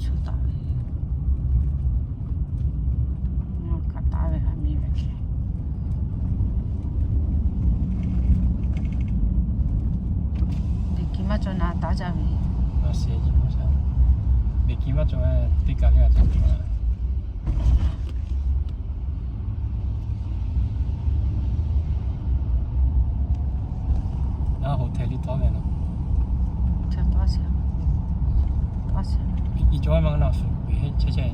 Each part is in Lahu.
Choˬ taˍ ve, kaꞈ taˉ ve ha mi ve hk'e, beˬ kiˬ maˇ cawˬ na taˉ jaˇ ve. Beˬ kiˬ maˇ cawˬ, teˇ kaꞈ le a cawˬ. Ngaˬ hotel liꞈ tawˆ ve na. Iˉ cawˇ maˇ na shu ve chehˇ chehˇ,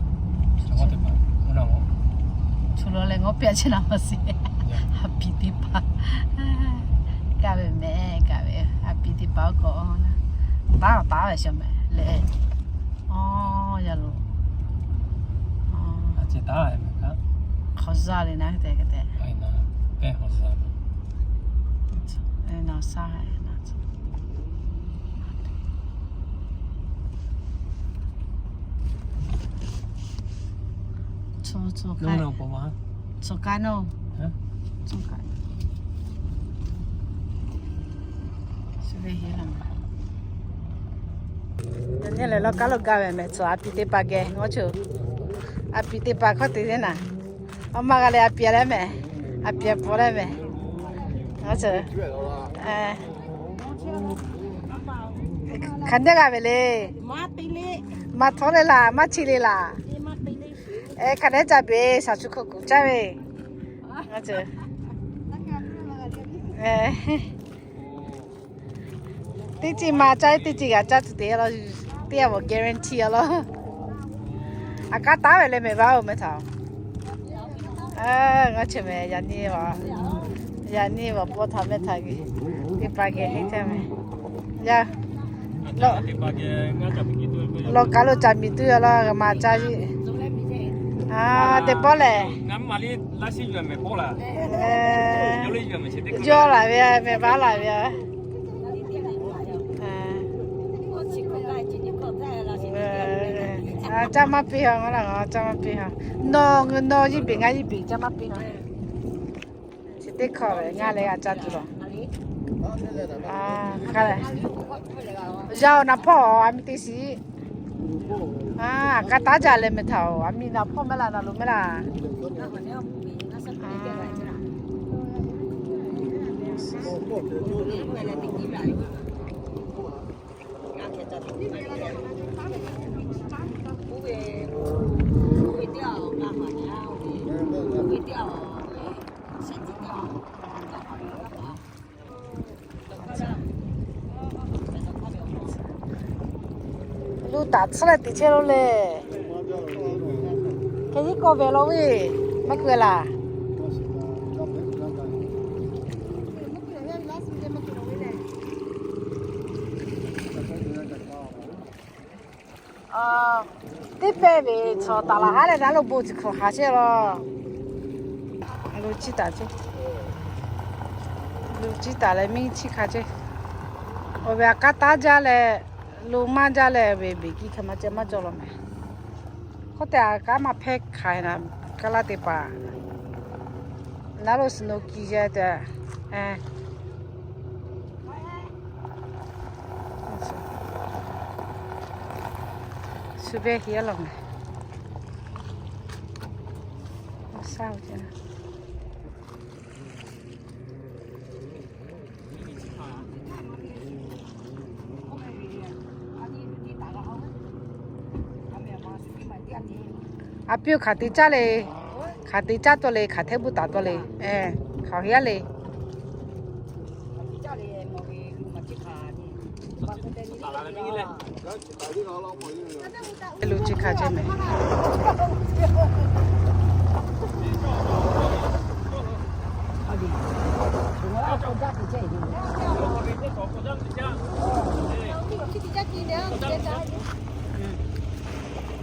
cawˬ teˇ hpaˍ oˇ na ma. Choˬ law leh ngawˉ pehˇ chehˇ na ma sheˍ. A piˍ teˇ hpaˍ kaˇ ve mehˍ, kaˇ ve a piˍ teˇ hpaˍ oˇ k'o na, taˉ taˉ ve sheˍ mehˍ leh. Aˬ, yaˇ lo. Hk'awꞈ zaˇ le na hk'e te hk'e te. Yaꞈ nyi lehˬ lawˇ kaˉ lo gaˇ ve mehˍ, tcuh a piˍ teˇ hpaˍ geh ngaw ce. A piˍ teˇ hpaˍ hkawˇ te le na. Awˬ ma g'a leh a piˍ leh mehˍ, a piˍ a pfuhˍ leh mehˍ. Ngaw ce. Hk'aˬ nehˇ g'a ve le. Maˇ htawˇ le laˬ, maˇ chi le laˬ. Hk'aˬ nehˇ ca beˬ, shaˍ shu hk'oˆ kuˬ caˇ ve. Teˇ ceuˬ ma caˇ, teˇ ceuˬ g'a caˇ tuˬ te la, teˇ g'aˇ bvuhꞈ guarantee a law. A kaˉ taˉ ve leh mehˍ vaˇ oˬ meh htaꞈ. Ngaˇ cheuˬ mehˍ, yaꞈ nyi, yaꞈ nyi bvuhꞈ pawˇ htaꞈ meh htaꞈ geh, teˇ hpaˍ geh heˆ caˇ mehˍ. Yaˇ, lawˇ kaˉ lo ca miˬ tuˬ yaˇ law, g'a ma caˇ ve. Teˇ pawˆ lehˬ, yawˇ laˬ ve, mehˍ vaˇ laˬ ve. Caˇ maˇ piˇ ha, ngaˬ laˬ ngaˬ caˇ maˇ piˇ ha. Nawˬ, nawˬ yiˇ beˬ, ngaˬ yiˇ beˬ, caˇ maˇ piˇ ha. Chi teˇ hkawˇ ve ngaˬ leh g'a caˇ tuˬ laˬ. Yaˇ-oˬ, naˍ hpawˇ a miˇ teˇ shiˍ. A kaˉ taˉ jaˇ leh meh htaꞈ-oˬ, a miˇ naˍ hpawˇ mehˍ laˬ, naˍ loꞈ mehˍ laˬ. Lu taˍ tsuhˇ leh teꞈ chehˇ lo le. Hk'e yiˉ kawˆ ve law ve, maˇ keu laˬ. Teˇ pehˇ ve chaw taˍ laˬ haˉ leh naˉ lo bon chi hkawꞈ haˍ chehˇ law. Lu chiˇ taˍ chehˇ. Lu chiˇ taˍ leh miˇ chiˇ hk'a chehˇ. Awˬ ve a kaˉ taˉ jaˇ leh, lu maˇ jaˇ leh ve beˬ kiˇ hk'e maˇ ceh maˇ cawˬ law mehˍ. Hk'oˆ te a kaˉ maˇ hpehˇ hk'aˬ na, kaˉ laˇ teˇ hpaˍ naˉ lo snow kiˇ yehˇ te. Shu beh hiˉ law mehˍ. A piˇ-oˬ, hk'aˬ te caˇ le. Hk'aˬ te caˇ tawˆ le, hk'aˬ hteˇ buˇ taˍ tawˆ le. Hk'aˬ hiˉ le. Lu chi hk'a chehˇ mehˍ.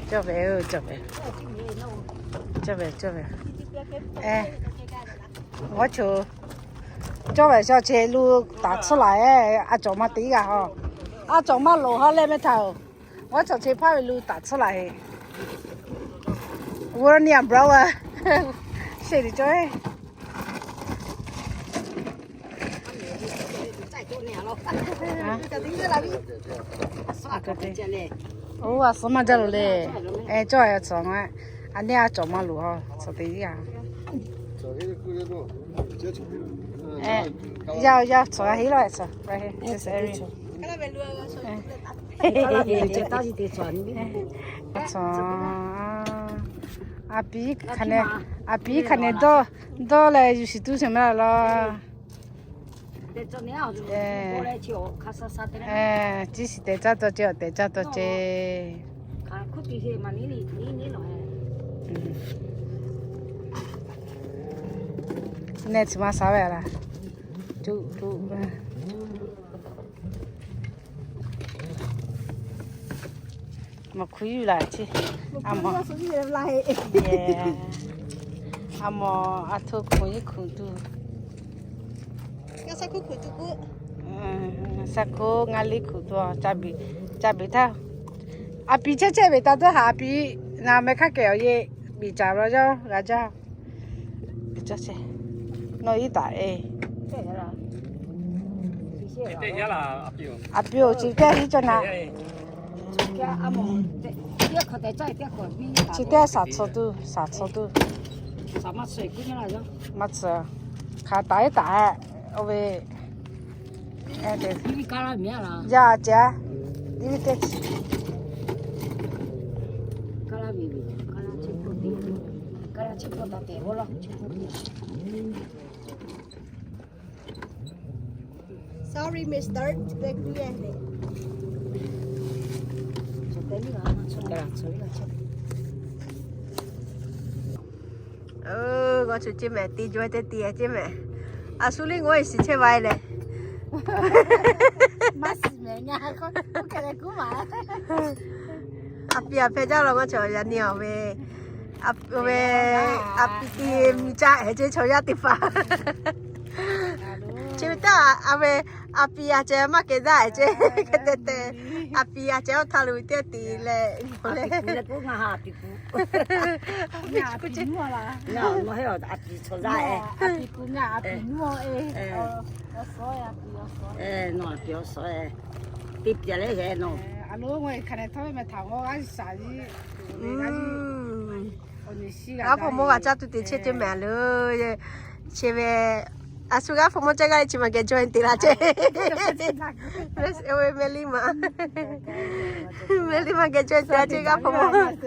Cawˇ ve, cawˇ ve, cawˇ ve, cawˇ ve. Ngaˬ hui cawˇ ve shaw che lu taˍ tsuhˇ laˬ, a cawˬ maˇ te g'a ha. A cawˬ maˇ loˍ ha leh meh htaꞈ-oˬ. Ngaˬ hui cawˬ che hpaˇ ve lu taˍ tsuhˇ laˬ he. G'uˇ ni a bra a sheˍ teꞈ cawˇ he. Oˇ, a suhˉ maˇ jaˇ loˬ le. Cawˇ a cawˬ, a nehˇ a cawˬ maˇ loˬ a, cawˬ te yaˇ. Yaˇ yaˇ cawˬ a heˆ laˇ, cawˬ a heˆ. A piˍ hk'aˬ nehˬ dawˇ leh yuˬ shiˍ tuˬ sheˍ maˇ laˇ. Ciˇ shiˍ tehꞈ caˇ taw ceh, awˬ tehꞈ caˇ taw ceh. Nehˆ chi maˇ sha ve laˇ. Mawˬ hkuˇ yuˬ laˇ ceˇ. A mawˬ, a mawˬ a htoꞈ hkuꞈ yeˇ hkuꞈ tuˬ. Saˍ hkuˇ ngaˇ liˇ hkuꞈ tuˬ, ca beˬ htaˇ. A piˍ chehˇ chehˇ ve taˇ dawˇ haˍ, a piˍ naˍ meh hk'aˇ kehˬ awˬ yehˬ beˬ caˍ la yaˇ g'a jaˇ. Nawˬ iˉ taˍ e. A piˍ oˬ, chi teˇ hiˉ cawˬ naˍ. Chi teˇ shaˍ tcuh tuˬ, shaˍ tcuh tuˬ. Maˇ tcuh, hk'aˬ taˍ iˉ taˍ. Oˇ ve yaˇ ceˬ, iˉ ve teˇ chi. Sorry, mister. Ngaˬ chu ceˇ mehˍ, te jaw teˇ te ceˇ mehˍ. A shu liˇ ngaˬ hui shiˍ chehˇ ve lehˬ, a piˍ a hpehꞈ jaˇ law, ngaˬ chaw yaꞈ nyi awˬ ve, a, a piˍ te miˬ caˇ ehˍ ceˇ chaw yaˇ teˇ hpaˍ. Chi ve taˇ a ve, a piˍ a ceh maˇ kehˬ daˇ ehˍ ceˇ hk'e te te. A piˍ a ceh oˇ htaˇ lo ve teˇ te leh, G'aˇ hpaw mawˇ g'a caˇ tuˬ te chehˇ ceˇ mehˍ a le. Chi ve, a shu g'aˇ hpaw mawˇ ceh g'aˇ le chi ma geh join te la ceˇ. Mehˍ liˇ ma, mehˍ liˇ ma geh join te la ceˇ g'aˇ hpaw mawˇ.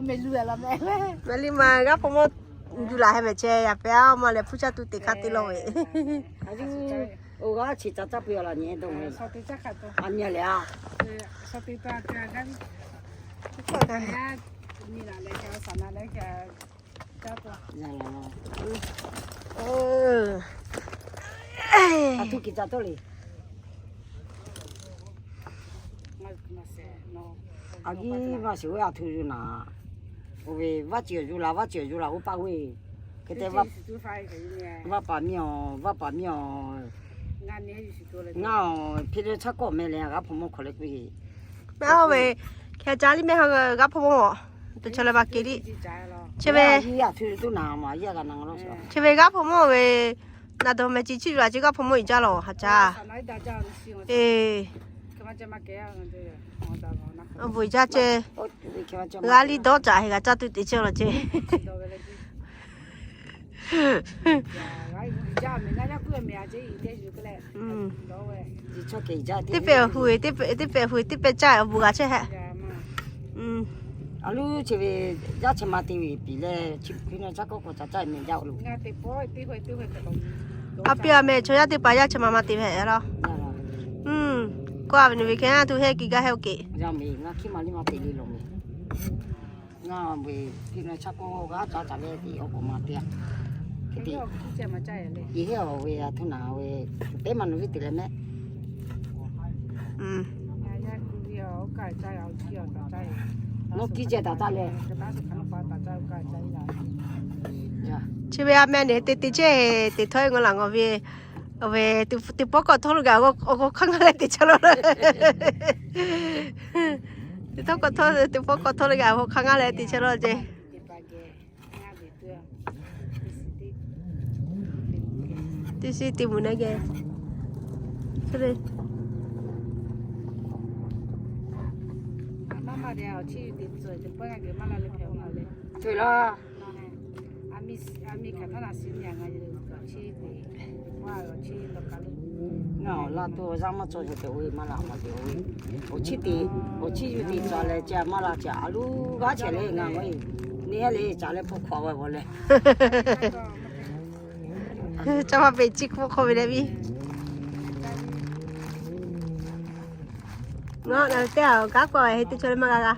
Mehˍ liˇ ma g'aˇ hpaw mawˇ yuˬ laˬ heh mehˍ ceˇ, yaꞈ pehˍ a ma leh hpu caˇ tuˬ te hk'aˇ te law ve. Oˇ g'aˇ chi ca caˇ pui a laˬ nyi dawˇ ve. A nyi lehˬ a, a htoꞈ kiˬ ca tawˆ le. A nyi maˇ shiˍ ve a htoꞈ yuˬ naˍ. Oˇ ve vaˇ ceuˬ yuˬ laˬ, vaˇ ceuˬ yuˬ laˬ oˇ paˆ ve. Hk'e te, vaˇ paˍ miˇ awˬ, vaˇ paˍ miˇ awˬ, ngaˬ awˬ hpeˇ leh chaˇ kawˆ meh leh g'aˇ hpaw mawˇ hk'aw leh k'oˆ ve, oˇ ve hk'e ca liˇ mehˍ ha g'aˇ hpaw mawˇ, te chaw leh ba kehˬ liˇ. Chi ve, chi ve g'aˇ hpaw mawˇ ve, naˍ dawˬ meh ci ciˇ yuˬ laˬ ceˇ g'aˇ hpaw mawˇ iˍ jaˇ law ha ca. E, bvuhꞈ jaˇ ceˇ. G'a liˇ dawˇ caꞈ heh g'a caˇ tuˬ te chehˇ law ceˇ. Teˇ pehˍ hui, teˇ pehˍ hui teˇ pehˍ caˇ awˬ bvuhꞈ g'a chehˇ hehꞈ. A luˉ chi ve yaˇ chi ma te ve piˍ leh, a piˇ a meh chaw yaˇ teˇ hpaˍ yaˇ chi ma ma te ve yaˇ chi ma ma te ve hehꞈ laˇ. K'oˆ a ve nu ve hk'e a tuˬ hehˆ kiˬ gaˇ hehˆ oˇ keꞈ. Chi ve a meh nehˬ te te chehˇ te htawˇ e ngaw laˬ ngaw ve, awˬ ve teˇ pawˆ kawˆ htawˇ lo gaˬ awˬ g'aw hk'aˇ ngaˇ leh te chehˇ law. Teˇ htawˇ kawˆ htawˇ, teˇ pawˆ kawˆ htawˇ lo gaˬ awˬ g'aw hk'aˇ ngaˇ leh te chehˇ law ceˇ. Teˇ shiˉ te mvuhˬ naˉ geh. Chi ve, Ceuˬ laˇ. Ngaˬ awˬ laˇ tuˬ awˬ yaˇ maˇ cawˬ ceh te oˇ ve maˇ laˇ maˇ te oˇ ve. Awˬ chiˇ te, awˬ chiˇ yuˬ te ca leh ca maˇ laˇ ca a luˇ g'aˇ chehˇ le ngaˬ ve. Neˇ hehˉ le ca leh hpawˇ hk'awꞈ ve bawˬ leh. Ca maˇ peꞈ chiˇ hk'oˆ hk'oˆ ve leh viˉ. Ngaˬ na teˇ aˬ gaˉ k'awꞈ he teˇ chaw leh maˇ g'a g'a.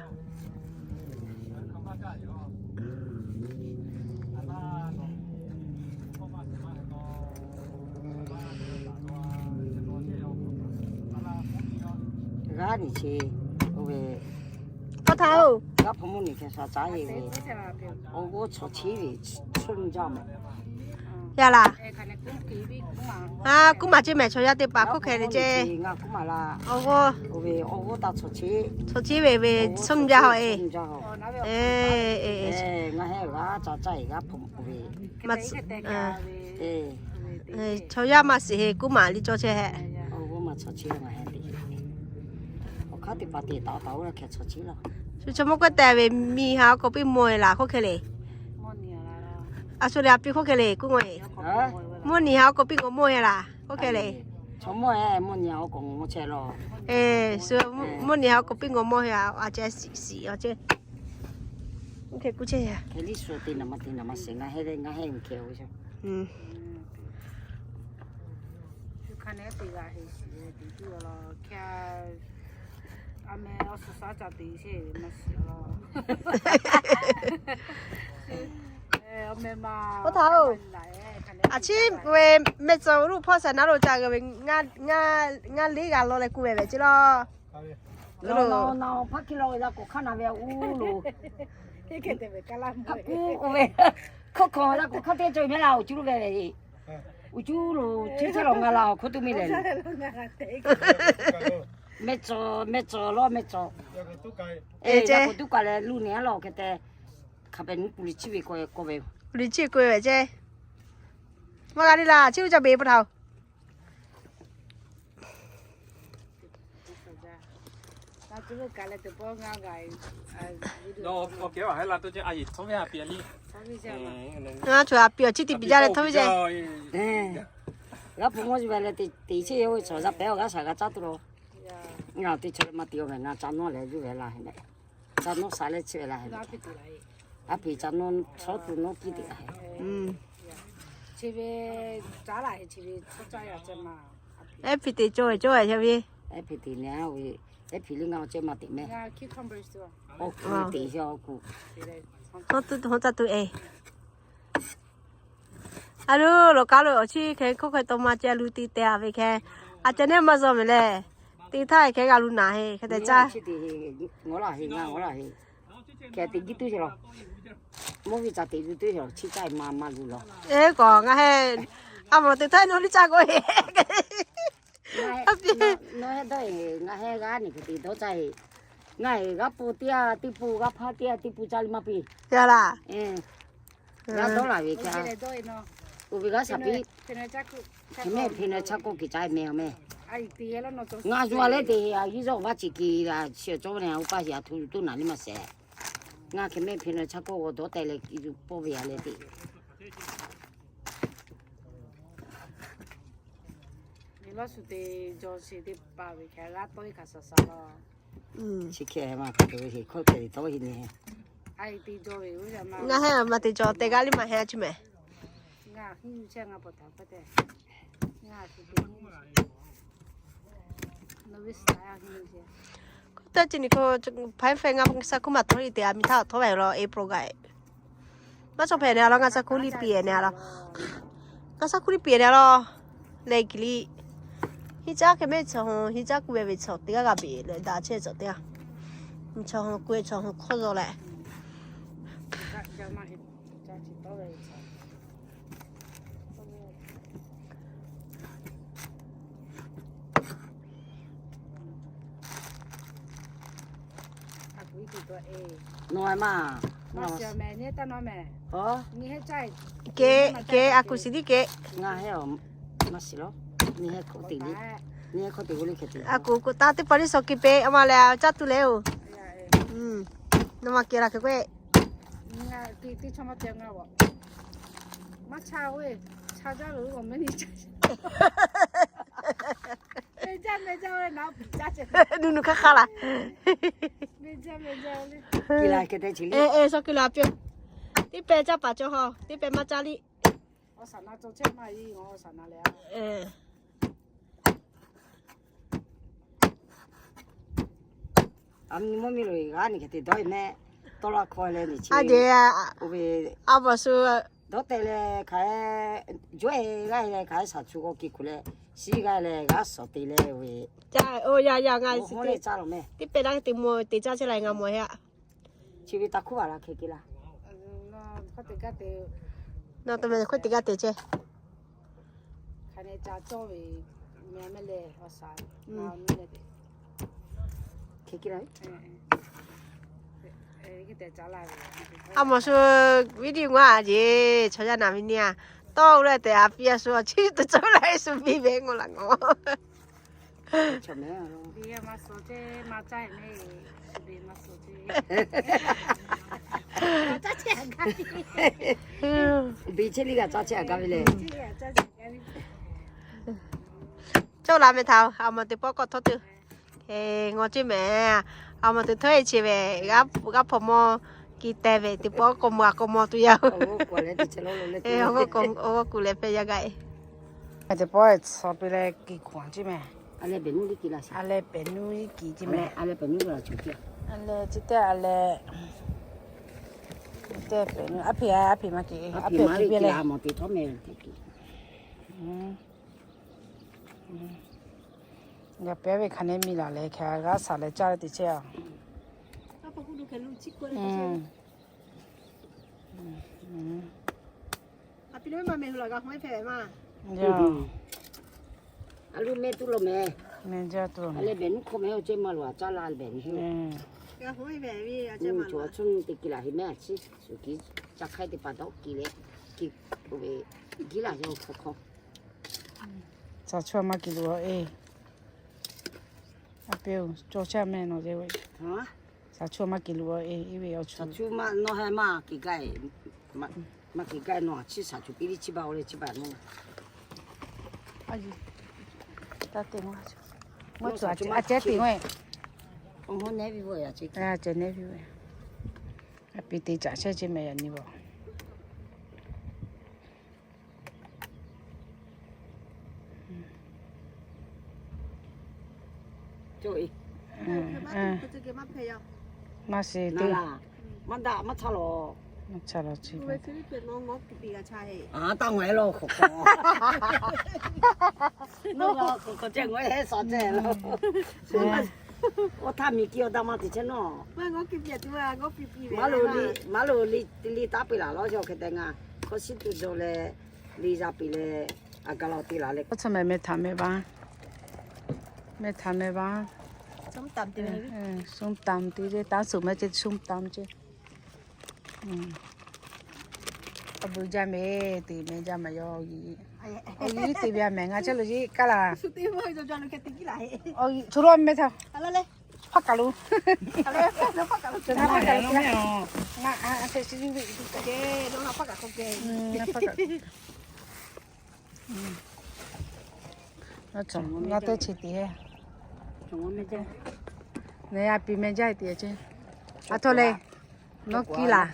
G'aˇ nyi chi, oˇ ve, tawˇ htaˇ oˬ, g'aˇ hpu mvuhˇ nyi hkeh sha caˉ ve, awˬ g'awˇ chaw chiˉ ve, chawˇ jaˇ mehˍ. Yaˇ laˬ. A, kuˉ maˬ ceˇ mehˍ chaw yaˇ teˇ hpaˍ hk'oˆ hkeh le ceˇ. Ngaˬ kuˉ maˬ laˇ. Awˬ g'awˇ, awˬ g'awˇ taˇ chaw chiˉ, chaw chiˉ ve ve chawˇ jaˇ haw e. Ngaˬ hehˉ g'aˇ ca caˇ e g'aˇ hpu ve. Chaw yaˇ maˇ shiˍ he kuˉ maˬ liˇ cawˇ chehˇ hehꞈ. Awˬ g'awˇ maˬ chaw chiˉ ngaˬ hehˉ te. Awˬ hk'aˇ teˇ hpaˍ te taˍ taˍ oˇ hkeh chaw chiˉ laˇ. Shu chaw mawˇ k'oˆ tehꞈ ve miˬ ha k'awꞈ piˇ mawˬ e laˬ hk'oˆ hkeh le. A shu le a piˇ hk'oˆ hkeh le kuˉ mawˬ e. Mawˇ nyi ha k'awꞈ piˇ ngaw mawˇ he laˬ hk'oˆ hkeh le. Chaw mawˇ e mawˇ nyi ha k'awꞈ ngaw mawˇ chehˇ law. E, shu mawˇ nyi ha k'awꞈ piˇ ngaw mawˇ he a, a ceh shiˍ shiˍ a ceh. Oˇ hkeh kuˉ chehˇ yaˇ. Hkeh liˇ shu te naˍ ma te naˍ ma shiˍ ngaˬ hehˉ le ngaˬ hehˉ hkeh oˇ ve. Oˇ htaˇ oˬ, a ciˉ ve mehˆ tcuh luˇ hpawˇ shaˍ naˉ lo ca g'euˬ ve, ngaˇ liˇ g'a law leh kuˬ ve ve ceˇ law. Naw naw naw hpaˇ hkiˇ law ve la k'awꞈ hk'aˇ na ve uˉ lo. Hk'aˇ kuˉ k'oˆ ve, hk'aˇ hk'aw la k'awꞈ hk'aˇ teˇ cawˬ mehˉ la awˬ cuˇ lo ve ve. Uˬ cuˇ lo chi htaˇ lawˬ ngaˬ la awˬ hk'oˆ tuˬ miˇ lehˬ le. Mehˆ tcuh, mehˆ tcuh lawˇ mehˆ tcuh. E, ca k'awꞈ tuˉ kaꞈ leh luˇ nehˬ a law hk'e te. Hk'a pehꞈ nuˇ pu liꞈ chiˇ ve k'oˆ ve, liꞈ chiˇ k'oˆ ve ve ceˇ. Maˇ g'a le laˬ, chi uˇ ca beˬ pa htaꞈ oˬ. Ngaˬ chaw a piˇ awˬ chiˇ tiꞈ piˇ jaˇ leh htawˇ ve ceˇ. G'aˇ hpu mawˇ ve leh teꞈ chiˇ ve chaw za pehˉ awˬ g'aˇ shaˍ g'a caˇ tuˬ law. Ngaˬ teˇ chaw leh maˇ te awˬ mehˍ, ngaˬ ca nawˇ leh yuˬ ve la heh. Ca nawˇ sha leh chi ve la heh. A hpiˍ ca nawˇ shawˉ tuˬ nawˇ kiˇ teꞈ la heh. Ehˉ hpiˍ teꞈ cawˬ ve cawˬ ve heh ve. Ehˉ hpiˍ teꞈ nehˬ a ve, ehˉ hpiˍ liˇ ngaˬ awˬ ceh maˇ teꞈ mehˉ. Awˬ kuˬ teꞈ awˬ kuˬ. Hawˉ tuˬ hawˉ caˇ tuˬ e. A loˬ, lawˬ kaˉ lo awˬ chiˇ hkeh hk'oˆ hkeh taw ma ceh a lu te teh a ve hkeh, a ceh neˇ maˇ zaw mehˍ leh, te htaˇ hkeh g'a lu naˍ he hk'e te caˇ. Ngaˬ la he, ngaˬ la he. Hkeh teꞈ jiˇ tuˬ ceh law. Mawˇ ve ca teꞈ tuˬ tuˬ ceh law, chi caˇ ma ma luˬ law. Eˉ k'awꞈ ngaˬ heh, a mawˬ te htaˇ nawˬ liˇ caˇ k'oˆ he. Nawˬ heh dawˇ e, ngaˬ heh g'aˇ nehˬ hk'e te dawˇ caˇ he. Ngaˬ heh g'aˇ pu teˇ g'aˇ teˇ pu, g'aˇ hpaˇ teˇ g'aˇ teˇ pu caˇ le maˇ piˇ. Yaˇ laˬ. G'aˇ dawˇ laˬ ve ca. Oˇ ve g'aˇ shaˍ piˇ. Hk'e mehˆ hpe na chaˇ kawˆ kiˬ ca mehˍ awˬ mehˍ. Ngaˬ zuhꞈ leh te a yiˇ zawˇ vaˇ ciˍ kiˬ la chi cawˇ ve nehˬ, oˇ paˇ shiˍ a htoꞈ tuˬ naˍ liˇ maˇ shehˍ. Ngaˬ hk'e mehˆ hpe na chaˇ kawˆ g'aw dawˇ teh leh pawˇ ve a leh te. Lawˇ shu te jaw sheˍ teˇ hpaˍ ve hkeh g'aˇ tawˆ e hk'aˬ shaˍ shaˍ law. Chi hkeh maˇ hk'aˬ te ve heˍ hkawˇ hkeh liꞈ tawˆ heˆ nehˬ. Ngaˬ heh maˇ te jaw te g'aˇ liˇ maˇ heh a chi mehˍ. K'oˆ taˇ ce ni k'o, hpaˇ fehˇ ngaˇ shaˉ hkuˇ maˇ htawˇ liˇ te a miˬ htaˇ htawˇ ve law April gaˬ. Maˇ cawˬ hpehꞈ nehˬ a law, ngaˇ shaˉ hkuˇ liˇ piˍ nehˬ a law. Ngaˇ shaˉ hkuˇ liˇ piˍ nehˬ a law. Leh kiˬ liˇ. Hiˉ caˉ hk'e mehˆ chaw hui hiˉ caˉ kuˬ ve ve chaw teˇ g'aˇ g'a beˬ leh daꞈ chehˇ chaw teˇ g'aˇ. Chaw hui kuˬ ve chaw hui hk'awˇ zaw leh. Nawˬ maˇ, ke ke a kuˬ shiˍ tiˉ ke. Ngaˬ heh maˇ shiˍ law. Nyi heh hkawˇ teꞈ le, nyi heh hkawˇ teꞈ ve le hk'e te. A kuˬ kuˬ taˇ teˇ hpaˍ liˇ shawˍ ke peꞈ a ma leh caˇ tuˬ leh oˬ. Nawˬ ma kehˬ la hk'e k'o, ngaˬ kehˬ teˇ chaw maˇ te ngaˇ a. Maˇ cha ve, cha jaˇ lo meh ni. Nuˇ nuˇ hk'aˇ hk'aˇ laˬ. Suh keu la piˇ-oˬ. Teˇ pehˍ caˇ paˍ cawˬ haw, teˇ pehˍ maˇ caˇ liˇ. Aˬ, mvuhˇ miˬ lo g'aˇ nyi hk'e te dawˇ e mehˆ, tawˇ laˇ hkawˇ leh nyi chi. A jeˬ, a, oˇ ve, a, maˬ shu dawˇ te leh hk'aˬ, jawˇ e g'aˇ leh hk'aˬ, shaˍ chu k'awꞈ kehˬ kuˬ leh, shiˉ g'aˇ leh g'aˇ shawˍ te leh ve. Ca, oˇ yaˇ yaˇ ngaˬ teˇ pehˍ daˇ te mawˬ te caˇ chehˇ la ngaˬ mawˬ heˆ a. Chi ve taˇ hkuˇ baˬ la hk'e kehˬ la. Nawˬ te mehˍ hk'oˆ teˇ g'aˇ te chehˇ. A maˬ shu video ngaˬ a jeˬ chaw yaˇ naˬ ve ni a, tawˇ oˇ leh tehꞈ a piˇ a shu a chi tuˬ cawˬ la e shu biˇ ve ngaw laˬ ngaw. Biˇ chehˇ liˇ g'a caˇ chehˇ a gaˇ ve le. Cawˇ la meh htaꞈ a maˬ teˇ pawˆ k'awꞈ htawˇ tuˬ. Ngaw ceˇ mehˍ. A maˬ teˇ htawˇ e chi ve g'a hpawnˬ mawˇ ki teh ve teˇ pawˆ k'awꞈ mawˬ a k'awꞈ mawˬ tuˬ yaˇ. Awˬ g'awˇ kuˬ leh hpehˇ yaˇ gaˇ e. Teˇ pawˆ e tcuh piˇ leh kehˬ kuˬ ceˇ mehˍ. A leh pehˍ nuˇ liˇ kehˬ la. A leh pehˍ nuˇ liˇ kehˬ ceˇ mehˍ. A leh pehˍ nuˇ la ceˇ. A leh chi teˇ a leh, teˇ pehˍ nuˇ a hpeꞈ a hpeꞈ maˇ kehˬ, a hpeꞈ maˇ kehˬ a maˬ teˇ htawˇ mehˍ. Yaꞈ pehˍ ve hk'aˬ neˇ miˬ laˬ leh hk'e g'a shaˍ leh caˇ leh te chehˇ a. A lu mehˆ tuˬ lo mehˍ. A leh pehˍ nuˇ hk'aw mehˍ awˬ ceh maˇ loˬ a caˇ la leh pehˍ nuˇ. Aˬ, cuˇ teˇ kehˬ la heˆ mehˍ a chi, shu kiˇ ca hk'aiˉ teˇ hpaˍ dawˇ kehˬ leh, kehˬ ve, kiˇ laˬ yawˇ hk'aw hk'aw. Shaˍ chu maˇ kehˬ loˬ e. A pehˍ oˬ, cawˇ chehˇ mehˍ nawˬ ve. Shaˍ chu maˇ kehˬ loˬ e, iˉ ve awˬ chu. Shaˍ chu maˇ nawˇ heh maˇ kehˬ gaˇ e. Maˇ kehˬ gaˇ e nawˬ a chi shaˍ chu piˇ liˇ chi baˬ oˬ leh chi baˬ nawˇ. Taˇ te, a cehˉ te ve. Awˬ hawˉ nehˉ ve ve a cehˉ. A cehˉ nehˉ ve ve. A piˇ te caꞈ chehˇ ceˇ mehˍ yaꞈ nyi baˬ. Maˇ shiˍ te. Maˇ daꞈ maˇ cha lawˬ. Maˇ cha lawˬ chi. Taˇ ngaˬ e lawˬ hk'awꞈ hk'awꞈ. Nawˬ hk'awꞈ hk'awꞈ ceh ngaˬ e shawˍ ceh lawˬ. Oˇ htaˇ miˬ kiˇ awˬ daꞈ maˇ te chehˇ nawˬ. Maˇ loˬ, liˇ taˉ peuˬ laˬ lawˉ yaw hk'e te ngaˬ hkawˇ shiˉ tuˬ dawˬ leh, liˇ yaˇ piˇ leh, a gaˬ la te laˬ leh. K'oˆ chi mehˍ meh htaꞈ meh ba, meh htaꞈ meh ba. Sum tam te ve, sum tam te ve, taˇ suˍ meh ce sum tam ce. A bu jaˇ meh, te meh jaˇ maˇ yaw. Awˬ yiˉ te ve a mehˍ ngaˬ chehˇ lo yiˉ kaˇ laˬ. Awˬ yiˉ chu lo meh htaꞈ. Hpaˇ kaˬ lo. Ngaˬ a te chi ve. Ngaˬ teˇ chi tiˉ. Neˇ a piˇ meh jaˇ tiˉ ce. A htoꞈ le. Nawˬ kiˇ laˬ.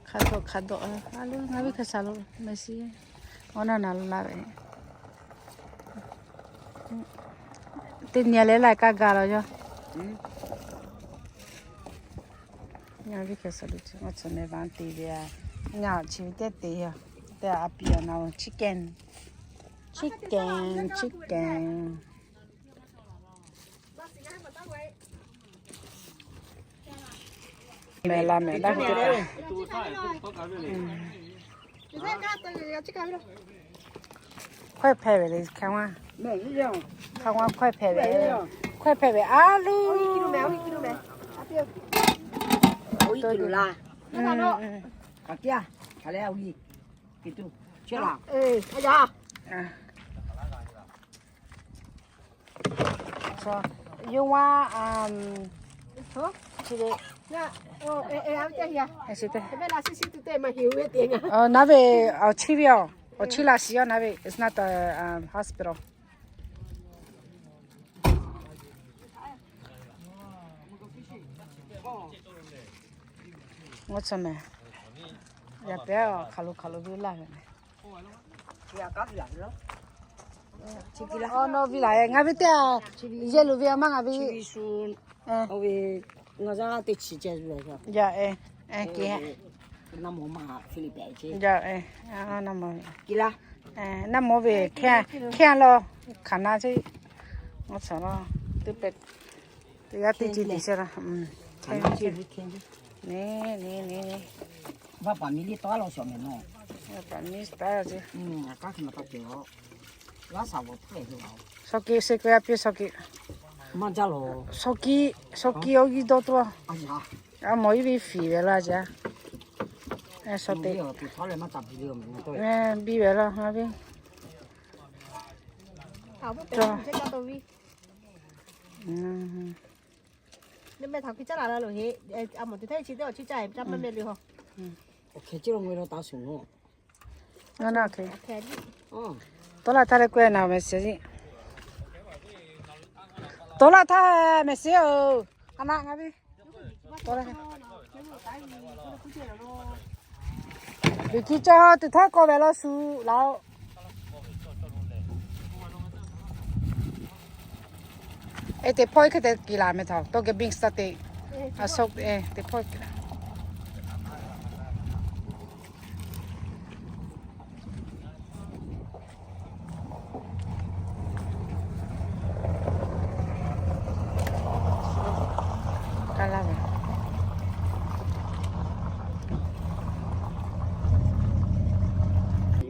Hk'a dawꞈ hk'a dawꞈ a lo ngaˬ viˉ hk'e sha lo meh shiˍ. Awˬ naˆ naˬ la ve. Teˇ nyi leh laiˉ kaˇ gaˬ la yaˇ. Ngaˬ viˉ hk'e sha lo chi ngaˬ tcuh meh ba te ve a. Ngaˬ chi ve teˇ te a. Teˇ a piˇ a na chicken. Chicken, chicken. Mehˍ laˬ mehˍ daˇ hk'e te. Hkawehˇ hpehˇ ve le hk'a ma. Hk'a ma hkawehˇ hpehˇ ve. Hkawehˇ hpehˇ ve a lo. Yawˇ wa, um, chi le, naˉ ve awˬ chiˇ ve yoˬ. Awˬ chiˇ la shiˍ yoˬ naˉ ve. It's not a, um, hospital. Ngaˬ tcuh mehˍ. Yaꞈ pehˉ hk'aˬ lo hk'aˬ lo ve laˇ ve mehˍ. Awˬ, nawˬ ve laˬ, ngaˬ ve teˇ, yehˬ lo ve a maˇ ngaˬ ve. Oˇ ve, ngaˬ zaˇ teˇ chi ceh zuˬ leh. Yaˇ, e, e, ke. Naˇ mawˬ ma Philip ce. Yaˇ, e, naˇ mawˬ. Naˇ mawˬ ve hk'e, hk'e a law, hk'aˬ na ce. Ngaˬ tcuh law, teˇ pehˍ, teˇ g'aˇ teˇ ce teˇ ce la. Neˇ, neˇ, neˇ, neˇ. Vaˇ paˍ miˇ liˇ taˉ law shawˍ mehˍ nawˬ. Vaˇ paˍ miˇ taˉ ce. Shaw ke se k'o a piˇ shaw ke. Maˇ jaˇ laˬ. Shaw ke, shaw ke awˬ g'uˇ dawˇ tuˬ a. A mawˬ iˉ ve fiˍ ve laˇ jaˇ. Shaw te. Biˇ ve laˇ a ve. Mehˆ htaꞈ hkui caˉ la la loˬ heˆ. A mawˬ tuˬ htaˇ chi teˇ awˬ chi caˇ e caˇ maˇ mehˆ le haw. Tawˇ laˇ htaˇ leh k'oˆ e naˍ mehˍ shiˍ. Tawˇ laˇ htaˇ mehˍ shiˍ oˬ. A naˆ ngaˬ ve. Beˬ kiˇ cawˇ tuˬ htaˇ k'awꞈ ve law shuˍ laˬ-oꞈ. E, teˇ hpawˇ hk'e te kiˬ laˬ mehˍ htaꞈ tawˇ geh biˇ suhˉ te. A soˆ, e, teˇ hpawˇ kiˬ laˬ. Kaˇ laˇ ve.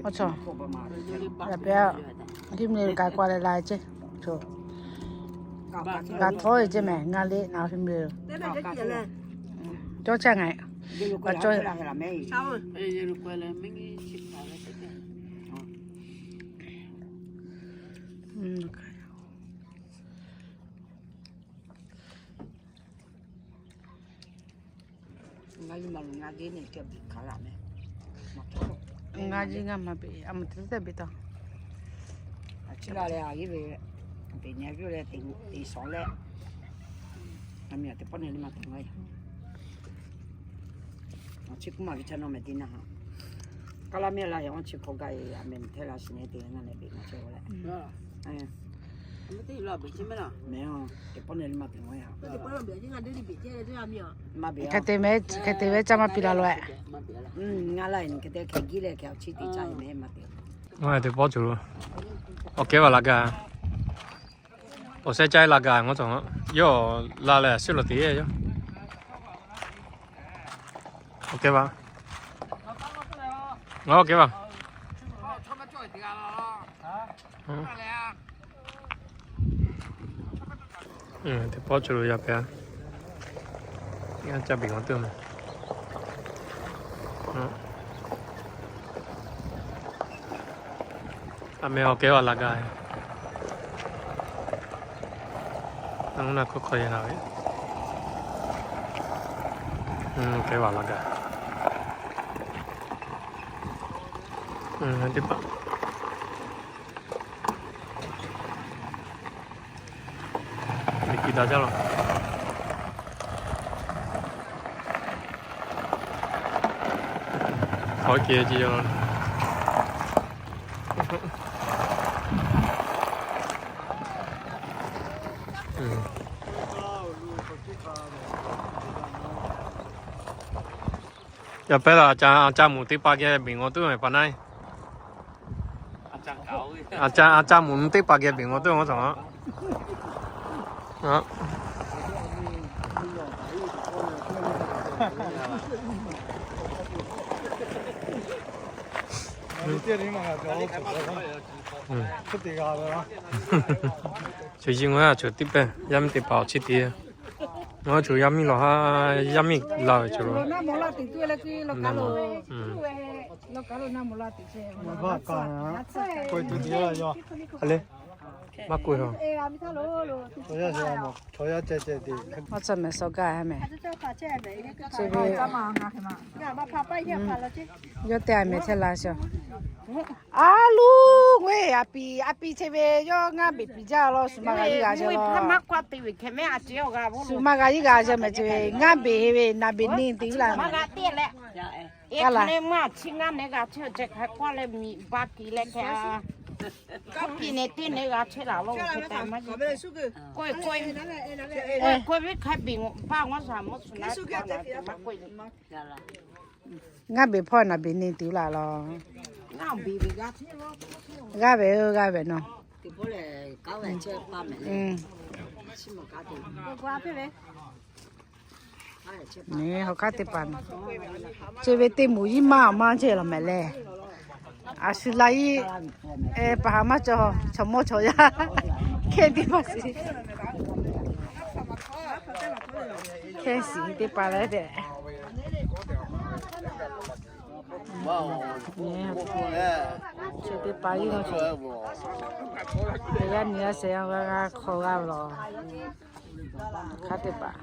Awˬ chawˇ, yaꞈ pehˉ a, hiˉ mvuhˇ le kaꞈ k'awꞈ leh la ceˇ. G'a htawˇ e ceˇ mehˍ, ngaˬ le naˍ hiˉ mvuhˇ le. Cawˇ caˇ ngaˬ. Ngaˇ jiˇ ngaˇ maˇ beꞈ, a mawˬ teˇ teˇ beꞈ taˇ. A ciˉ la leh a yeˇ ve, teꞈ nyi piˇ leh teꞈ shawˍ leh, a miˬ a teˇ pawˆ nehˬ le maˇ teꞈ ngaˇ yaˇ. A ciˉ k'oˆ maˇ ve ca nawˬ mehˍ teˇ naˇ ha. Kaˇ laˇ mehˆ la yaꞈ awˬ chi hk'aw gaˇ e a mehˍ mehˍ hteˇ la shiˍ nehˬ teˇ naˇ nehˬ beꞈ ngaˇ chehˇ leh. Mehˍ, teˇ pawˆ nehˬ le maˇ teꞈ ngaˇ yaˇ. Hk'e te ve, hk'e te ve ca maˇ piˇ la loˬ e. Ngaˇ laˇ e nyi hk'e te hk'e giˇ leh hk'e awˬ chi teˇ caˇ e mehˍ maˇ teꞈ. Ngaˇ teˇ pawˆ cawˬ lo. Awˬ kehˉ va laꞈ gaˇ. Awˬ sheh caˇ e laꞈ gaˇ ngaˬ tawˬ. Yawˇ la leh a suhˉ lo teꞈ e yoˬ. Awˬ kehˉ va. Ngaˬ awˬ kehˉ va. Teˇ pawˆ cawˬ lo yaꞈ pehˍ. Yaˇ caˇ beˬ ngaˬ teˇ mehˍ. A mehˍ awˬ kehˉ va laꞈ gaˇ. Naˇ hk'aw hk'aw yaˇ na ve. Awˬ kehˉ va laꞈ gaˇ. Teˇ hpaˍ. Liꞈ kiꞈ daꞈ jaˇ law. Hk'aw ce ce law. Yaꞈ pehˉ la, a ca meuꞈ teˇ hpaˍ geh beˬ ngaw tuˬ mehˍ pa naˉ. A ca meuꞈ teˇ hpaˍ geh beˬ ngaw tuˬ ngaˬ tawˬ. Chaw yiˇ ngaˬ hui a chaw teˇ pehˍ yaˇ miˇ teˇ hpaˍ awˬ chi teˇ, ngaˬ hui chaw yaˇ miˇ lawˬ ha, yaˇ miˇ la ve chaw lo. Maˇ k'oˆ mehˍ, chaw yaˇ ceh ceh te. Yawˇ te a mehˍ htaˇ la shaw. A loˬ, ngaˬ hui a piˍ, a piˍ che ve yawˇ ngaˇ beˬ piˍ jaˇ law, shu ma g'a yiˇ g'a shaw law. Shu ma g'a yiˇ g'a shaw mehˍ che ve ngaˇ beˬ he ve naˍ beˬ neˇ te laˇ. Ngaˇ beˬ hpawˇ naˍ beˬ neˇ tuˬ laˇ law. G'aˇ ve, g'aˇ ve nawˬ. Neˇ hawˬ hk'aˇ teˇ hpaˍ, chi ve teˇ moˍ yiˇ maˇ awˬ maˇ chehˇ law mehˍ leh, a shu la yiˇ, paˍ haˍ maˇ cawˬ, chaw mawˇ chaw yaˇ hkehˇ teˇ hpaˍ shiˍ. Hkehˇ shiˍ teˇ hpaˍ leh tehꞈ. Chi teˇ hpaˍ yiˇ maˇ cawˬ. Yaˇ nyi g'a sheh g'a g'a hk'aw g'a ve law. Hk'aˇ teˇ hpaˍ.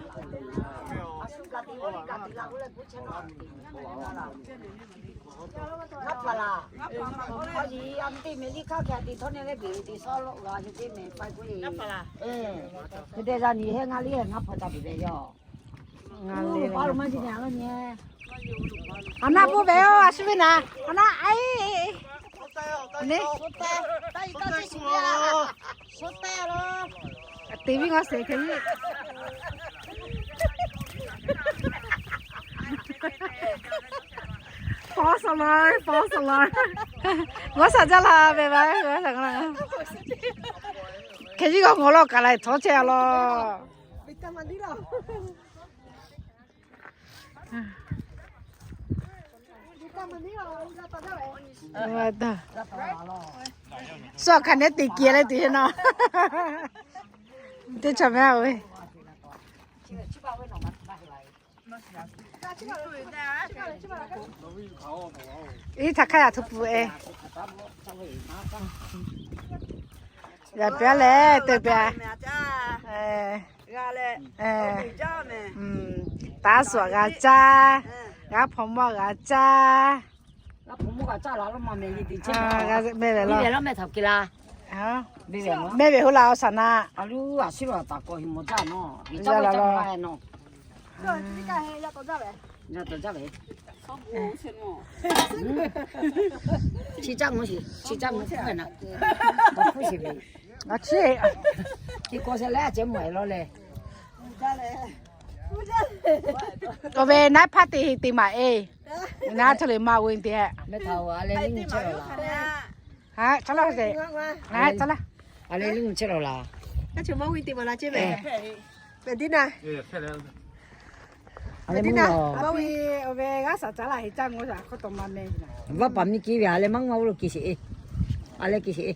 A naˆ poˆ ve oˬ, a shu ve naˍ, a naˆ, a, teˇ viˉ ngaˇ shehˍ hk'e, false alarm, false alarm. Ngaˬ shaˍ jaˇ la ve ba, hk'e yiˇ g'a ngawˬ law kaꞈ la htawˇ chehˇ a law. Suh hk'aˬ nehˉ teꞈ kehˬ leh teꞈ nawˬ, teˇ chaw mehˍ ve. Iˉ htaꞈ hk'aˇ yaꞈ htu pfuhˍ e. Yaꞈ pehˍ leh te pehˍ. Taˇ suhˍ g'a caˇ, g'a hpawnˬ mawˇ g'a caˇ. Mehˆ lehˬ law, mehˆ ve hoˉ la awˬ shaˍ naˆ. Awˬ ve naˉ hpaˇ te he te maˍ e. Naˉ htaˇ lehˬ maˇ g'oˇ te. Awˬ ve g'aˇ shaˍ caˉ laˇ heˍ caˇ ngoˇ shaˍ hk'aw taw maˇ meh. Vaˇ paˍ miˇ kiˇ ve a leh maˇ maˇ oˇ lo kiˇ sheˍ e. A leh kiˇ sheˍ e.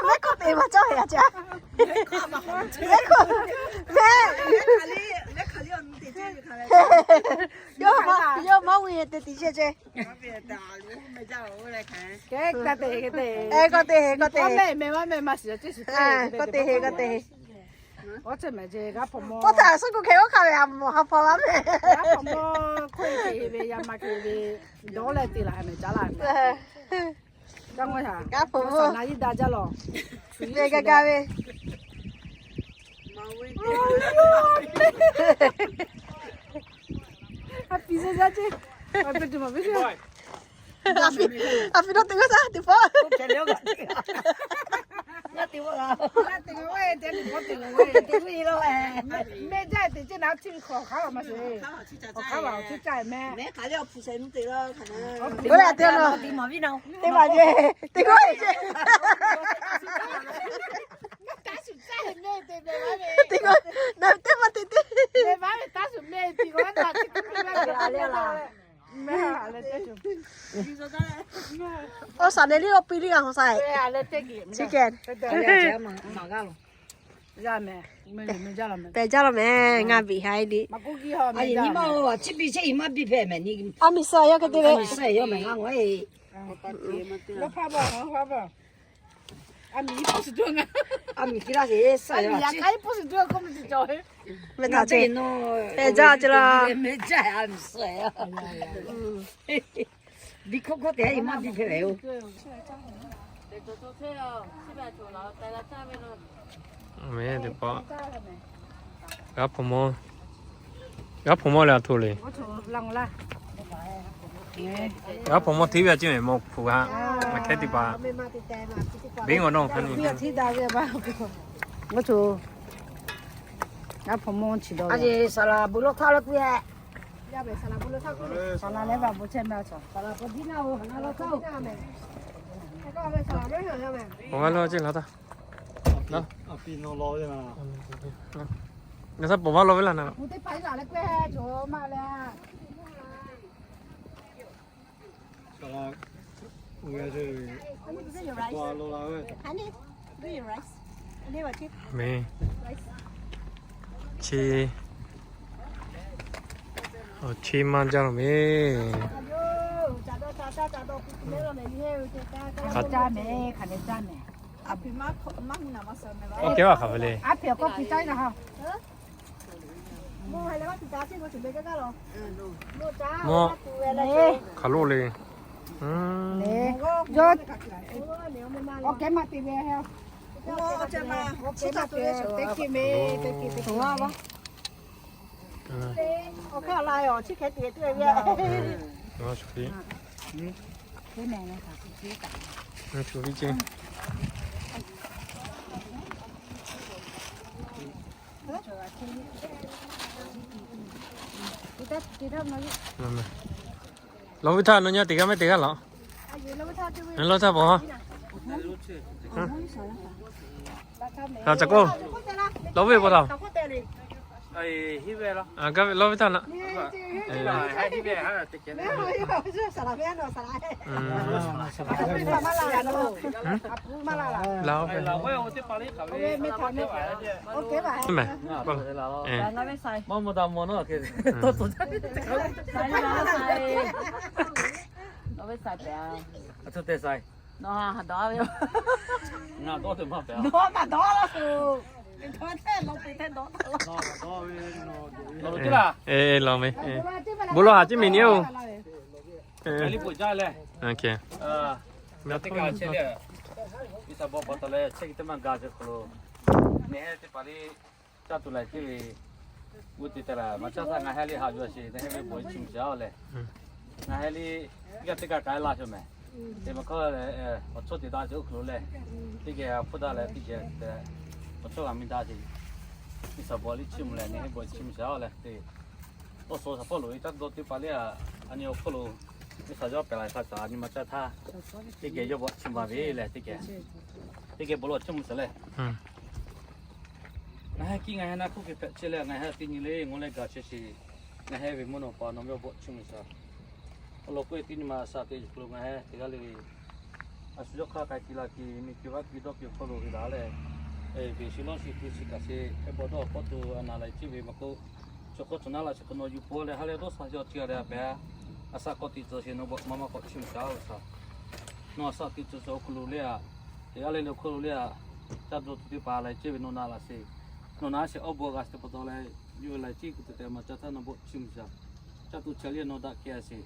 Mehˆ k'oˆ te maˇ cawˇ heˍ a caˇ. Mehˆ k'oˆ, mehˆ. Yawˇ maˇ, yawˇ maˇ ve te tiꞈ shehˆ ceh. K'awꞈ te heˍ, k'awꞈ te heˍ, k'awꞈ te heˍ, k'awꞈ te heˍ. K'awꞈ htaꞈ suhˉ kuˬ hkeh oˇ hk'a ve a mawˬ ha hpaw laˇ meh. G'aˇ hpawꞈ mawˇ ve. A pi, a pi nawˬ teꞈ g'aˇ shaˍ teꞈ hpawˇ. Teˇ maˬ ve, teˇ g'aˇ ve. Teˇ g'aˇ, teˇ maˬ teˇ teˇ. Awˬ shaˍ ne liˇ awˬ pi liˇ g'a hawˬ shaˍ. Chi kehˬ. Pehˬ jaˇ law mehˍ, ngaˬ biˬ ha e le. A miˬ suh yawˇ hk'e te ve. Mehˬ htaꞈ ce, pehˬ jaˇ ce la. Biˇ hkawˇ hkawˇ te a i maˇ biˇ hpehꞈ ve yoˬ. G'aˇ hpawnˬ mawˇ, g'aˇ hpawnˬ mawˇ leh a htoꞈ le. G'aˇ hpawnˬ mawˇ hteˇ ve a ciˉ mehˍ mawˇ hpu g'a. Ngaˬ hkehˉ teˇ hpaˍ, beˇ ngaw nawˇ hk'a nyi. G'aˇ hpawnˬ mawˇ chi dawˇ ve. Saˍ laˍ bon lawˇ htaˇ leh k'oˆ e. Saˍ laˍ leh va bon chehˇ meh a chaw. Awˬ g'aˇ lawˇ ceˇ la taˇ. Ngaˬ htaꞈ pawˬ vaˇ law ve laˇ na. Mehˬ, chi, awˬ, chi maˇ jaˇ law mehˍ. Hk'aˬ caˇ mehˍ, hk'aˬ leh caˇ mehˍ. Awˬ kehˉ vaˇ hk'aˬ ve le. Mawˇ hk'aˬ lo le. Awˬ kehˉ maˇ te ve. Awˬ kehˉ maˇ te ve. Awˬ kehˉ maˇ te ve. Lawˇ ve htaˇ nawˬ nyi teˇ g'aˇ mehˍ teˇ g'aˇ laˬ. Lawˇ ve htaˇ paw. Ca k'o, lawˇ ve paw taˇ. Lawˇ ve htaˇ na. Laˇ ve. Mehˬ. Maˇ mawˇ taˇ mawˇ nawˉ. Nawˬ ha ha dawˇ ve yoˬ. Ngaˬ dawˇ tuˬ maˇ pehꞈ. Dawˇ maˇ dawˇ laˇ tuˬ. Lawˬ ve. Bon lawˬ haˍ ciˉ miˬ ni oˬ. Teˇ kaꞈ chehˇ leh, G'uiˬsha bon pa taw leh chehˇ ki teˇ maˇ ga ce hk'aw lo, neˇ heh teˇ hpaˍ le caˇ tuˬ laiˬ ceˇ ve, g'uˇ te te laˬ maˇ caˇ htaˇ ngaˬ heh le haꞈ yuˬ sheˍ, neˇ heh ve bawˬ e chi mvuhˇ shaˍ leh, ngaˬ heh le teˇ g'aˇ teˇ g'aˇ k'ai laˇ shawˍ mehˍ. Teˇ maˬ hkawˇ leh, awˬ chawˇ te daꞈ ce oˇ hk'aw lo leh, teˇ geh hpfuhˇ daꞈ leh teˇ geh te, awˬ chawˇ g'a mi daꞈ ce. G'uiˬsha bawˬ le chi mvuhˇ leh neˇ heh bawˬ e chi mvuhˇ shaˍ leh te, awˬ suhˍ shaˍ hpawˇ loꞈ e caˇ dawˇ teˇ hpaˍ le a, a nyi awˬ hk'aw lo G'uiˬsha yawˇ pehˬ la hk'a shaˍ a nyi maˇ caˇ htaˇ, teˇ geh yawˇ bawˬ chi mvuhˇ ve leh teˇ geh, teˇ geh bawˬ lawˬ chi mvuhˇ shaˍ leh Ngaˬ heh kiˇ ngaˬ heh naˆ hkuˇ hk'e hpehꞈ chehˇ leh, ngaˬ heh teˇ nyi le ngaˬ leh gaˬ chehˇ sheˍ. Ngaˬ heh ve mvuhˇ naw pa nawˬ ve awˬ bawˆ chiˇ mvuh shaˍ. Awˬ lawn k'oˆ ve teˇ nyi ma shaˍ te yuˬ hk'aw lo ngaˬ heh teˇ g'aˇ le ve, a shu yawˇ hk'aˇ k'ai ti la ke, miˬ ke vaˇ ke dawˇ ke awˬ hk'aw lo ve laˬ leh, beˬ shi lawˇ shi tu shi kaꞈ sheˍ, hk'e bawˬ dawˇ awˬ hk'aw to a naˍ laiˬ ceˇ ve maˇ k'oˆ, chaw hk'aw chaw naˉ la chi hk'e nawˬ yuˬ paw leh ha leh dawˇ shaˍ chi awˬ ceuˬ a leh a pehˍ, a shaꞈ k'awꞈ teꞈ tcuh sheˍ nawˬ bawˆ maˇ maˇ k'awꞈ chiˇ mvuh shaˍ oˬ shaˍ. Nawˬ a shaꞈ teꞈ tcuh tcuh awˬ hk'aw lo le a, teˇ g'aˇ le le awˬ hk'aw lo le a, caˇ dawˇ tuˬ teˇ hpaˍ laiˬ ceˇ ve nawˬ na laˬ sheˍ. Nawˬ na sheˍ awˬ bon g'a sheˍ te pa taw leh, yuˬ ve laiˬ ceˇ kuˬ te te maˇ caˇ htaˇ nawˬ bawˆ chiˇ mvuh shaˍ. Caˇ tuˬ chehˇ le nawˬ daꞈ kehˬ a sheˍ.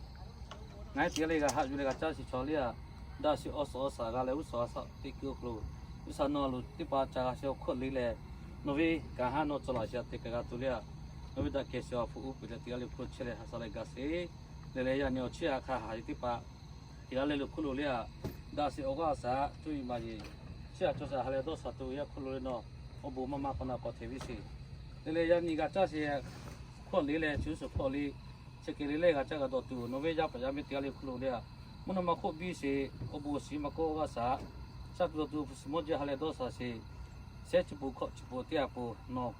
Ngaˬ heh teˇ g'aˇ le g'a haꞈ yuˬ leh g'a caˇ sheˍ chaw le a, daꞈ sheˍ awˬ suhˍ awˬ shaˍ g'a leh g'uˇ suhˍ a shaꞈ teꞈ kuiˬ awˬ hk'aw lo, g'uˇ suhˍ nawˬ a loˍ teˇ hpaˍ ca g'a sheˍ awˬ hk'aw le leh, nawˬ ve kaꞈ haˉ nawˬ tcuh laˬ sheˍ a te kaꞈ g'a tuˬ le a, nawˬ ve daꞈ kehˬ sheˍ awˬ hpu uˉ peˬ leh teˇ g'aˇ le hpu chehˇ leh ha shaꞈ leh gaˬ sheˍ. Leh leh yaꞈ nyi awˬ chiˇ a hk'a haˍ yeˬ teˇ hpaˍ teˇ g'aˇ le le awˬ hk'aw lo le a, daꞈ sheˍ awˬ g'aˇ shaˍ cuˇ yiˍ maˍ yeˬ, chiˇ a cawˬ shaˍ ha leh dawˇ shaˍ tuˬ yaˇ hk'aw lo le nawˬ, awˬ bon maˇ maˇ k'awꞈ na k'awꞈ hteꞈ ve sheˍ. Leh leh yaꞈ nyi g'a caˇ sheˍ hk'aw le leh chi g'uˇ suhˍ hk'aw le, chi hk'e le leh g'a caˇ g'a dawˇ tuˬ nawˬ ve yaˇ paˍ yaˇ miˇ teˇ g'aˇ le hk'aw lo le a, mvuhˇ naw ma hk'oˆ biˇ sheˍ, awˬ bon shiˍ maˇ k'oˆ g'aˇ shaˍ, shaˉ tuˬ dawˇ tuˬ hpu shiˍ mawˇ jeˇ ha leh dawˇ shaˍ sheˍ. Shehˉ chi peuˬ hkawꞈ chi peuˬ teˇ g'aˇ peuˬ nawˬ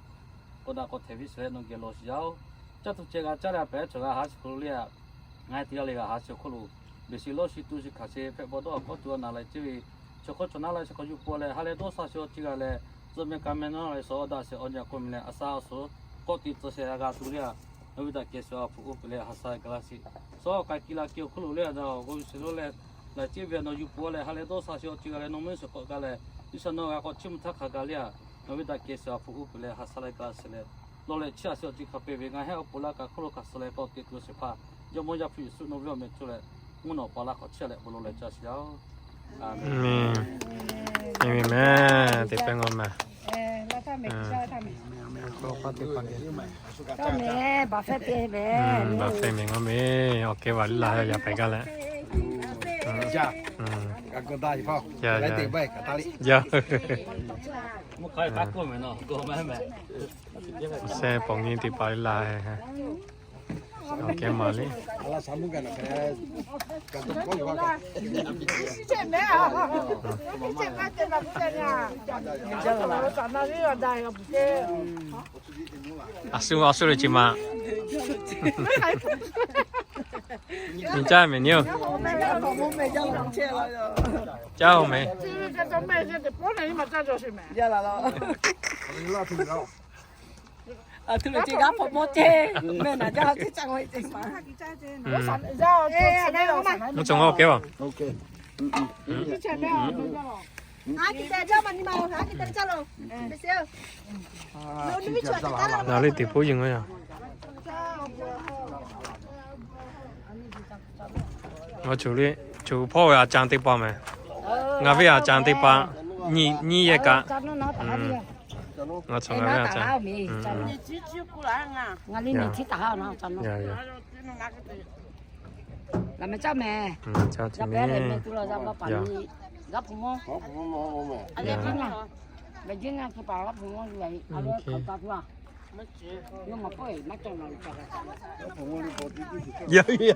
k'awꞈ daꞈ k'awꞈ hteꞈ ve sheˍ leh nawˬ geh lawˬ sheˍ yaˇ oˬ. Caˇ tuˬ ceh g'a caˇ leh a pehˍ chaw g'a haˍ sheˍ hk'aw lo le a, ngaˬ heh teˇ g'aˇ le g'a haˍ sheˍ awˬ hk'aw lo, beˬ shi lawˇ shi tu shi hkanˍ sheˍ hpehꞈ bawˬ dawˇ awˬ k'awˇ tuˬ a naˍ laiˬ ceˇ ve, chaw hk'aw chaw naˉ la chi hk'aw yuˬ paw leh ha leh dawˇ shaˍ sheˍ awˬ ceuˬ g'a leh, Tcuh meh ka meh nawˉ leh shawˍ daꞈ shehˍ awˬ nyi k'oˆ meh leh, a sha awˬ suhˍ k'awꞈ te tcuh shehˍ a g'a tuˬ le a, nawˬ ve daꞈ kehˬ shehˍ awˬ hpu uˉ peˬ leh ha sha ga laˇ sheˍ. Shawˍ k'ai ki la ke awˬ hk'oˆ lo le a, nawˬ g'aw ve sheˍ lo leh, laiˬ ceˇ ve a nawˬ yuˬ pfuhˍ leh ha leh dawˇ sha sheˍ awˬ ceuˬ g'a leh nawˬ meuˇ sheˍ k'awꞈ ga leh, G'uiˬsha nawˬ g'a k'awꞈ chiˇ mvuh htaˇ hk'a ga le a, nawˬ ve daꞈ kehˬ shehˍ awˬ hpu uˉ peˬ leh ha sha leh ga laˇ sheˍ leh, lawˬ leh chiˇ a sheˍ awˬ ceuˬ hk'a peu-eˬ ve ngaˬ hehˉ awˬ pon laˇ kaꞈ hk'oˆ lo hk'a suh leh k'awꞈ te tuˬ sheˍ hpaˇ, Jawˇmawˇ Yaˇ hpu Yeˍsuˆ nawˬ ve awˬ meh cuˇ leh, mvuhˇ naw pa laˇ k'awꞈ chiˇ leh bon lawˬ leh ca sheˍ a oˬ. Aˬ meh. Meh, te pehˇ ngaw ma. Baˬ fehˇ meh ngaw meh, awˬ kehˉ vaˬ liˇ la yaꞈ pehꞈ gaˇ leh. Yaˇ, yaˇ. Awˬ shehˍ pawˬ nyi teˇ hpaˍ liˇ la. Awˬ kehˉ ma liˇ. A shu, a shu le chi ma. Nyi caˇ meh nyi oˬ. Caˇ oˬ meh. Mvuhˇ cawˬ ngaˇ kehˉ vaˬ. Naˬ le teˇ hpoˆ yeˬ ngaˇ yaˇ. Ngaˬ cuˬ le, cuˬ hpawˇ ve a caˇ teˇ pa meh. Ngaˬ ve a caˇ teˇ pa nyiˇ yehˬ kaꞈ. Ngaˬ cawˬ ngaˬ ve a caˇ. Ngaˬ le nyi chi taˍ ha na. Laˬ meh caˇ meh. Caˇ meh. G'a hpu mawˇ. Ve jiˇ na hpu paˍ g'a hpu mawˇ ve a ve hk'aˬ taˍ tuˬ a. Yaˇ yaˇ.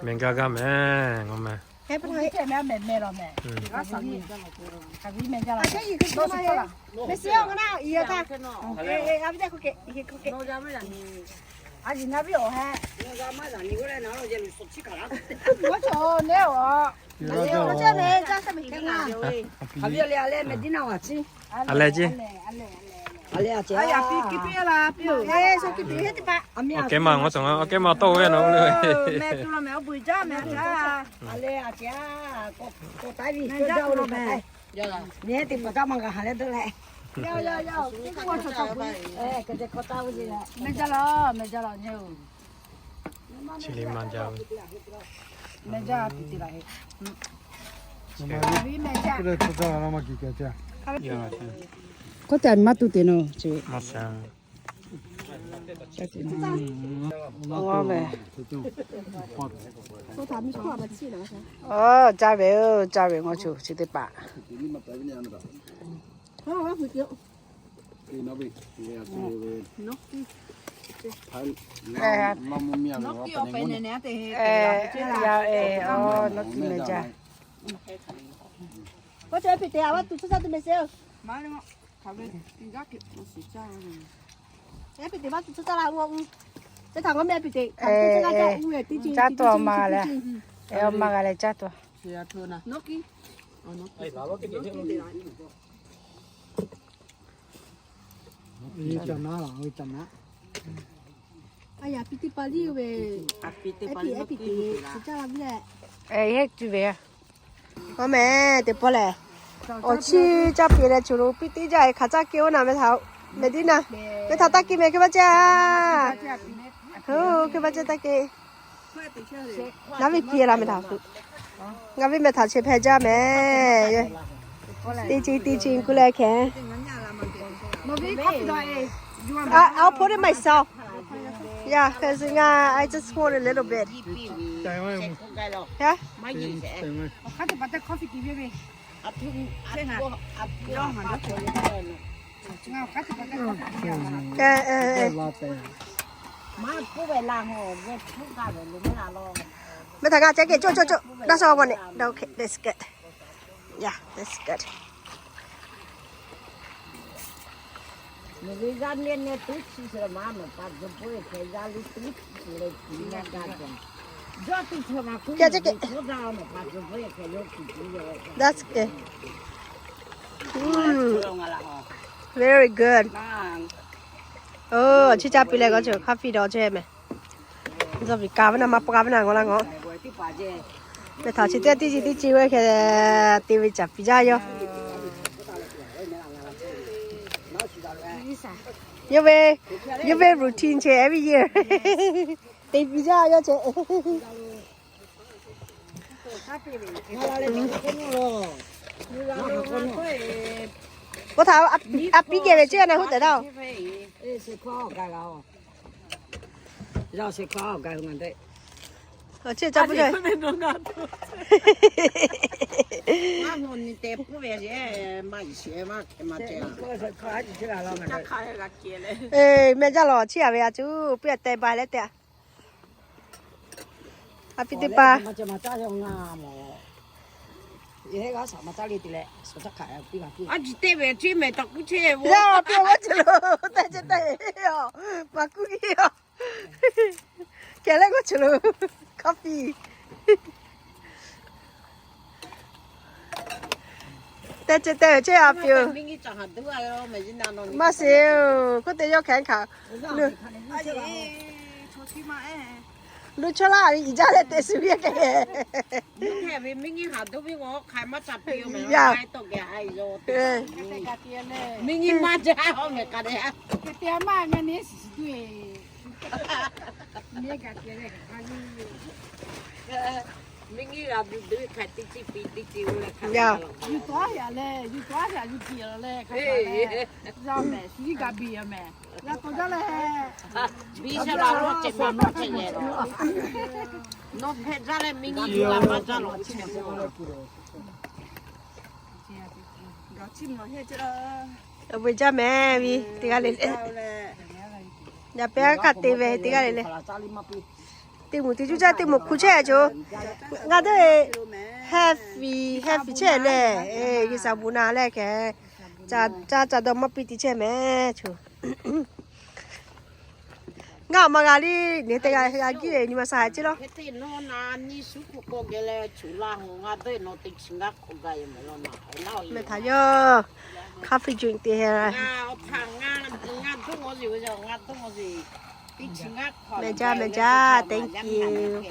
Meh gaˇ gaˇ meh, ngaˬ meh. A leh ceˇ. Awˬ kehˉ ma ngaw cawˬ ngaˇ, awˬ kehˉ ma tawˇ ve nawˬ le. Chi le ma jaˇ ve. K'oˆ te a maˇ tuˬ te nawˬ ce. Aˬ, caˇ ve, caˇ ve ngaw cawˬ chi teˇ hpaˍ. K'oˆ ce piˇ te a, a tuˬ tcuhˉ caˇ tuˬ meh se oˬ. Eˉ piˇ teꞈ maˇ tuˬ tcuhˉ caˇ la u, teˇ htaꞈ ngaw meh piˇ teꞈ, caˇ tuˬ a ma leh, a ma g'a leh caˇ tuˬ. Aˬ, piˇ teˇ pa liˇ ve, eˉ piˇ, eˉ piˇ teꞈ, tuˬ caˇ la ve leh, eˉ, heˆ tuˬ ve. Aˬ meh, teˇ pawˆ lehˬ, awˬ chiˇ caˇ piˇ leh, choˬ lo piˇ teˇ jaˇ, hk'aˬ caˇ kehˬ oˬ naˬ meh htaꞈ, meh tiˉ naˬ, meh htaꞈ taˇ kehˬ meh, hk'e maˇ caˇ. Oˬ, hk'e maˇ caˇ taˇ kehˬ. Ngaˬ viˉ piˇ la meh htaꞈ, ngaˬ viˉ meh htaꞈ chi hpehꞈ jaˇ meh. Teˇ chi teˇ chi kuˬ leh hkeh. I'll put it myself. Yeah, 'cause I just hold a little bit. Yeah. Meh htaꞈ g'a ceh kehˬ, coˇ coˇ coˇ, daˇ shaw bawˬ neh, okay, that's good. Yeah, that's good. That's good. Mm. Very good. Oh, chi ca piˇ leh k'o, chi coffee dawˇ chehˇ meh. Zawˇ viˬ ka ve naˇ, maˇ pa ka ve naˇ, ngaw laˇ ngaw. Meh htaꞈ chi teˇ teˇ chi teˇ chi ve hk'e te ve caˍ piˍ jaˇ yoˬ. Yawˇ ve, yawˇ ve routine che every year. Te piˍ jaˇ yawˇ che. K'o htaꞈ a piˇ geh ve ceˇ na huˉ tehꞈ daꞈ-oˬ. Ceˇ ca puˇ jaˇ. Meh jaˇ lawˬ chiˇ aꞈ ve a cuˇ piˇ a teh ba leh teh. A piˇ teˇ pa. Yaˇ piˇ a maˇ ceuˬ lo, tehˆ ceh tehˆ, maˇ kuˇ kiˇ a. Kehˬ leh k'oˆ ceuˬ lo, coffee. Tehˆ ceh tehˆ ve ceˇ a piˇ-oˬ. Maˇ shiˍ-oˬ, hk'oˆ te yawˇ hkehˉ hkanˍ. Luˇ chawˇ laˇ ve iˍ jaˇ leh teꞈ suˍ ve kehˬ. Awˬ ve jaˇ mehˍ ve teˇ g'aˇ le le. Yaꞈ pehˉ a hkanˍ te ve teˇ g'aˇ le le. Teˇ moˍ teˇ cuˇ caˇ teˇ moˍ hk'u chehˇ a co. Ngaˬ dawˇ e, healthy, healthy chehˇ lehˬ, e, G'uiˬ sha bon na lehˬ hkehˉ, ca, ca, ca dawˇ maˇ piˇ te chehˇ mehˍ co. Ngaˬ awˬ ma g'a liˇ nehˬ te g'a, g'a giˇ ve nyi ma sa haiˬ ceˇ lawˬ. Meh htaꞈ yawˇ coffee drink te he. Meh jaˇ, meh jaˇ, thank you.